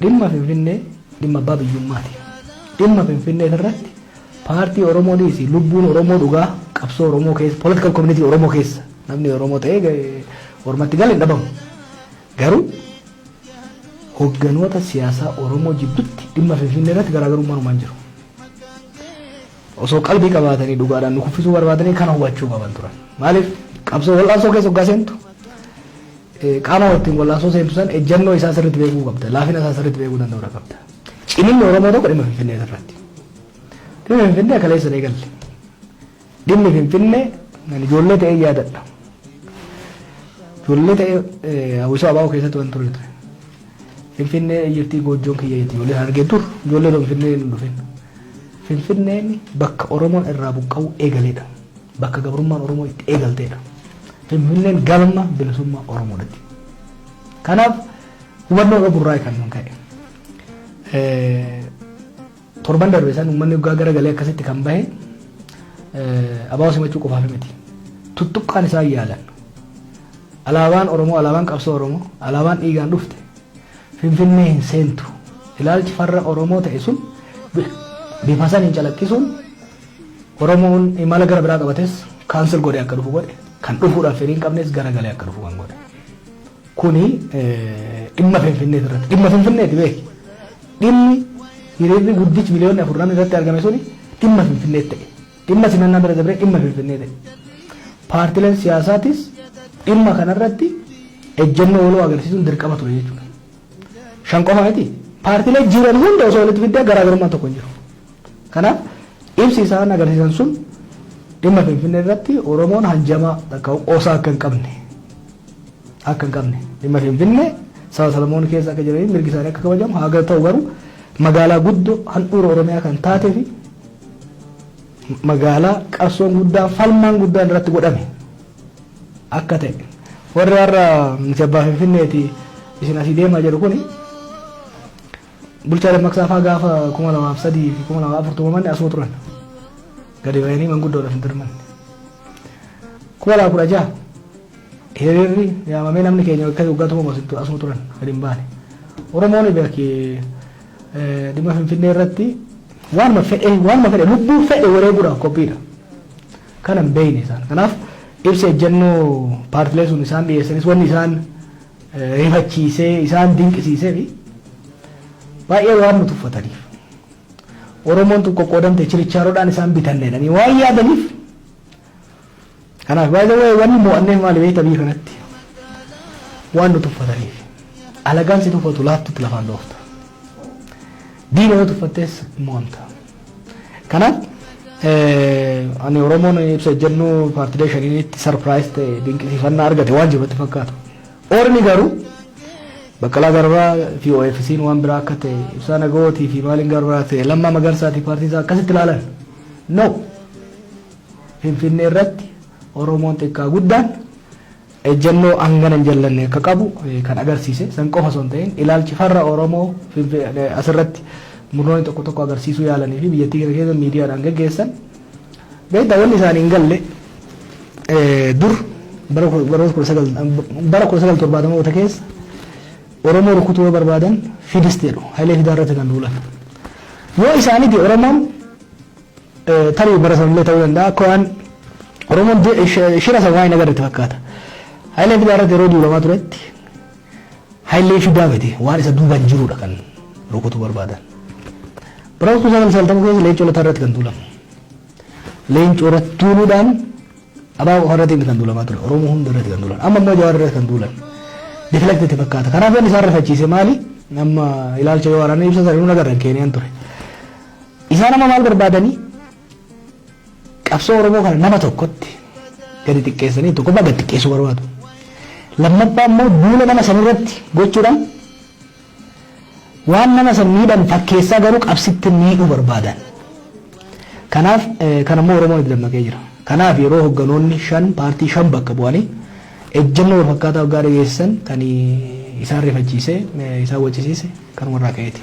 Dhimma Finfinnee dhimma abbaa biyyummaati. Dhimma Finfinnee irratti paartii Oromoo dhiisi, lubbuun Oromoo dhugaa qabsoo Oromoo keessa, political community Oromoo keessa namni Oromoo ta'ee ormatti gale hin dhabamu. Garuu hogganoota siyaasaa Oromoo jidduutti dhimma Finfinnee irratti garaagarummaan uumaan jiru. Osoo qalbii qabaatanii dhugaadhaan nu kuffisuu barbaadanii kana hubachuu qaban turan. Maaliif, qabsoo wal'aansoo keessa hoggaa seentu qaama ittiin wal'aansoo seentu san ejjennoo isaa sirriitti beekuu qabda. Laafina isaa sirriitti beekuu danda'uu qabda. Ciminni Oromoo tokko dhimma Finfinnee irratti. Dhimma Finfinnee kaleessa eegalle. Dhimmi Finfinnee ijoollee ta'ee yaadadha. Ijoollee ta'ee hawwisoo ABO keessatti waan ture ture. Finfinnee jirtii goojjoon kiyya jetti ijoollee argee dur, ijoollee Finfinnee hin dhufin. Finfinneen bakka Oromoon irraa buqqa'uu eegaleedha. Bakka gabrummaan Oromoo itti eegalteedha. Finfinneen galma bilisummaa Oromoodhaati. Kanaaf hubannoo qaburraa kan nun ka'e. Torban darbe san uummanni waggaa garagalee akkasitti kan bahe ABO simachuu qofaaf miti. Tuttuqqaan isaan yaalan. Alaabaan Oromoo, alaabaan qabsoo Oromoo, alaabaan dhiigaan dhufte Finfinnee hin seentu. Ilaalchi farra Oromoo ta'e sun bifa san hin calaqqisuun Oromoon imala gara biraa qabates cancel godhe akka dhufu godhe, kan dhufuudhaaf fedhii hin qabnes garagalee akka dhufu kan godhe. Kuni dhimma Finfinnee irratti. Dhimma Finfinneeti beeki. Dhimmi hiriirri guddichi miliyoonni 4 namni irratti argame suni dhimma Finfinnee ta'e. Dhimma simannaa bira dabree dhimma Finfinnee ta'e. Paartileen siyaasaatis dhimma kanarratti ejjennoo waloo agarsiisuun dirqama ture jechuudha. Shan qofa miti. Paartilee jiran hunda osoo walitti fiddee garaagarummaan tokko hin jiru. Kanaaf ibsi isaan agarsiisan sun dhimma Finfinnee irratti Oromoon hanjamaa takka qoosaa akka hin qabne, dhimma Finfinnee saba Salomoon keessa akka jiranii mirgi isaanii akka kabajamu haa ta'u, garuu magaalaa guddoo handhuura Oromiyaa kan taatee fi magaalaa qabsoon guddaan, falmaan guddaan irratti godhame akka ta'e, warri har'a nuti abbaa Finfinneeti, isin asii deemaa jedhu kuni, bulchaa Dammaqsaa fa'aa gaafa 2003 fi 2004 tumaman asuma turan, gadi bahanii manguddoodhaaf hin dirmanne. 2016 hiriirri yaamamee namni keenya akka waggaa tumamu asuma turan, gadi hin baane. Oromoon beeki, dhimma Finfinnee irratti waanuma fedhe, waanuma fedhe, lubbuu fedhe wareeguudhaaf qophiidha. Kana hin beekne isaan. Kanaaf ibsa ejjennoo paartilee sun isaan dhiyeessanis wanni isaan rifachiisee isaan dinqisiisee fi baay'ee waan nu tuffataniif. Oromoon tun qoqqoodamte chirichaaroodhaan isaan bitanneedhanii waan yaadaniif. Kanaaf baay'ee wanni mo'anneef maali beekta? Biyya kanatti waan nu tuffataniif. Alagaan si tuffatu laaftutti lafaan dhoofta. Diina yoo tuffattees mo'amta. Kanaaf ani Oromoon ibsa ejjennoo paartilee shaniinitti surprise ta'e, dinqisiifannaa argate waan jiru natti fakkaatu. Ormi garuu Baqqalaa Garbaa fi OFC'n waan biraa akka ta'e, Ibsaa Nagawootii fi maaliin gara biraa ta'e, Lammaa Magarsaatii paartiin isaa akkasitti ilaalan. No. Finfinnee irratti Oromoon xiqqaa guddaan ejjennoo hangana hin jallanne akka qabu kan agarsiise san qofa osoo hin ta'in, ilaalchi farra Oromoo asirratti murnoonni tokko tokko agarsiisuu yaalanii fi biyyattii kana keessa miidiyaadhaan geggeessan. Beektaa, wanni isaanii hin galle, dur bara 1970moota keessa Oromoo rukutuu yoo barbaadan Fidist jedhu, Hayilee Fidaa irratti kan duulan. Yoo isaaniiti Oromoon tarii bara sanillee ta'uu danda'a, akka waan Oromoon shira san waan hin agarretti fakkaata. Hayilee Fidaa irratti yeroo duulamaa turetti Hayilee Fidaa miti, waan isa duuban jirudha kan rukutuu barbaadan. Bara 1990 keessa Leencoo Lataa irratti kan duulamu. Leencoo irratti duuluudhaan ABO qofa irratti kan duulamaa ture. Oromoo hunda irratti kan duulan. Amma immoo Jawaar irratti kan duulan. Deflect itti fakkaata. Kanaaf wanni isaan rifachiise maali? Amma ilaalcha yoo waraana ibsa sana agarran Keeniyaan ture. Isaan amma maal barbaadanii? Qabsoo Oromoo kana nama tokkotti gadi xiqqeessanii, tokkoffaa gadi xiqqeessuu barbaadu. Lammaffaa immoo duula nama sanirratti gochuudhaan waan nama san miidhan fakkeessaa garuu qabsitti miidhuu barbaadan. Kanaaf kan ammoo Oromoon itti dammaqee jira. Kanaaf yeroo hogganoonni shan paartii shan bakka bu'anii ejjennoo wal fakkaataa waggaa dhageessisan kan isaan rifachiisee isaan waccisiise kanumarraa ka'eeti.